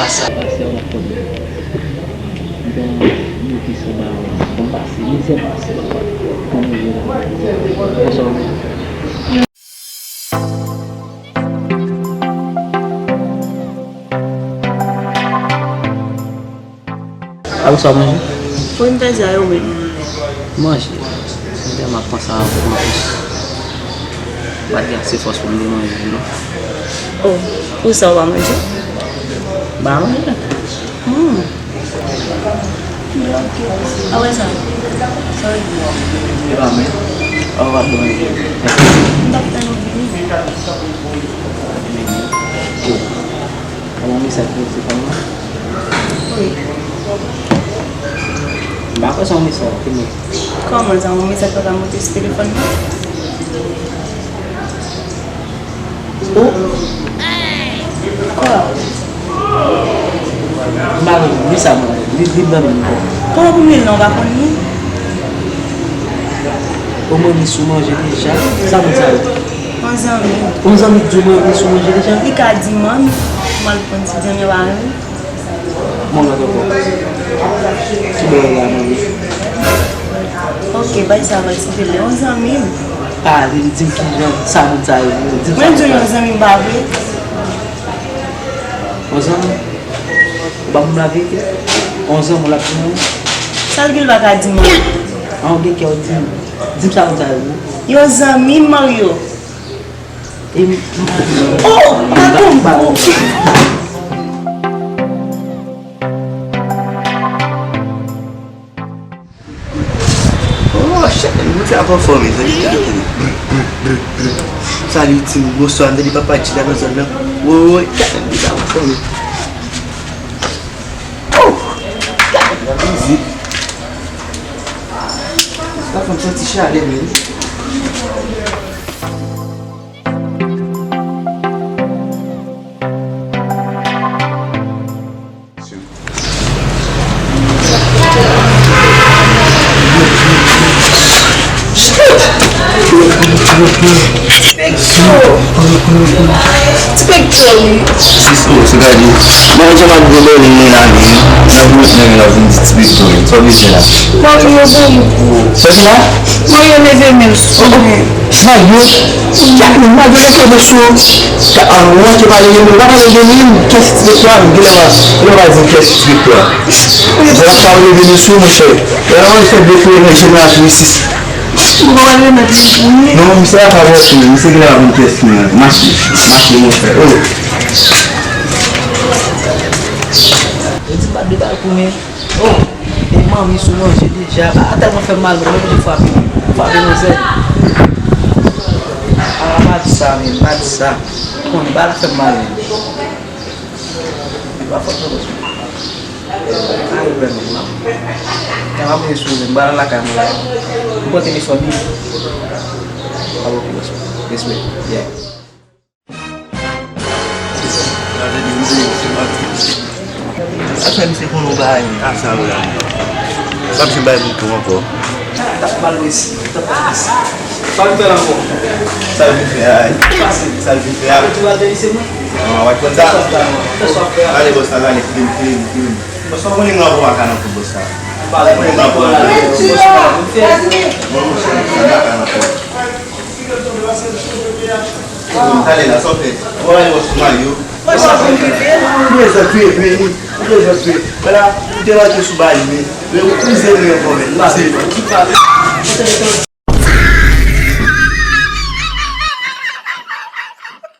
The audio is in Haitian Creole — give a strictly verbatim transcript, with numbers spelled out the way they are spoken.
Sa pase an ap konn. Bon, nou ki sou ba ou, bon pase, mizè pase, papa. Konn nou ye la. Konsa w ye. Alò, sa w manje? Wi, m pèdi a yo menm. Manje. M tèlman ap panse a ou anplis. M pa t gen ase fòs pou m te manje non. Oh, pou sa ou pa manje? M pa manje. Hmm. Bon, ok. Apre sa, sa w di? E pa mwen. Ou pa bon. M t ap tann ou vini. Ou ban m mesaj pou telefòn mwen? Wi. M pa kwè se yon mesaj, ki mesaj? Kòman sa, yon mesaj pa ka monte sou telefòn mwen? Oh! Kwa? M pa konn, li sa mwen, li, li nan men m. Kòman pou m li non, ou pa konn li? Ou mande si w manje deja? Sa moun sa yo? Yon zanmi. Yon zanmi k di w mande si w manje deja? Li ka di m, manmi, m al pran ti zanmi pa yon. Mwen mèt ankò. Ki bò la, manmi? Ok, bay sa, bay, silvouplè. Yon zanmi m. Pale, di m ki jan sa moun sa yo ye. Di m sa moun sa yo ye. Mwen di w yon zanmi m pa vre. Yon zanmi? Ou pa pou m laverite? Yon zanmi w l ap di mwen? Sa l gen l pa ka di mwen? An, ou gen kè w di m. Di m sa moun sa yo ye. Yon zanmi m, Mario. E m, m, oh, m pa konn. Oh, shit, moun sa anfòme, sa. Salut, team, bonswa, m tande papa G la nan zòn nan. Woy, woy, woy, moun sa anfòme. Oh, gade la mizik. Sa fè m santi chalè, men. Ti pèk cho. Ti pèk cho, wi. Sis, oh, se gade. Mwen, jan m ap gwo bèl mwen la, men. Nan gwo bèl mwen la, vin di ti pèk cho, men. Sa w bezwen la? Mwen, yo, bon. Sa w di la? Mwen, yo, leve men sou mwen. Mayo, Jacqueline, Mayo, leve men sou. Ka, a, ou manke pale de mwen, pa pale de mwen, kès direktè a, m genlè pa, genlè pa di kès direktè a. Jacqueline, pa leve men sou, monchè. Lè w fè de fou nan jenerasyon isit. Ou pa pale de mèt li pou mwen. Non, misye a pa vòse, misye genlè pa konn kès mwen. Mache, mache, monchè. Oh. Yo di m pa de bal pou mwen. Oh, e manmi sou manje deja. Ba a tèlman fè m mal, mwen oblije frape. Frape manzè. A, pa di sa, men, pa di sa. Konn ba la fè m mal, men. Pa fòt mwen, bòs. Ay, vrèman, m ap. Tan ap mwen sou, men, m ba la lakay mwen la. M pran telefòn li. A, ok, bòs. Respè. Yeah. Sa fè misye konn yon bagay, a sa yo la. Sa misye bay moun tou ankò. T ap mal resi, t ap mal resi. Sa l fè la ankò? Sa l vin fè a? Sa l vin fè a? Ou tou al dèyè se mwen? Non, w ap pran sa. Sa w fè a? Ale, bòs la, ale, kite m, kite m, kite m. Bòs la konnen m nan pou maka nan pou bòs la. Konnen m nan pou maka. Bon, monchè, m nan pou maka nan pou. Talè la, sa w fè? Ou pa wè wòch sou mayo? Ou bezwen tuye, men, ou bezwen tuye. Wè la, ou te rantre sou bal, men, men ou kouze li ankò, men. Ou se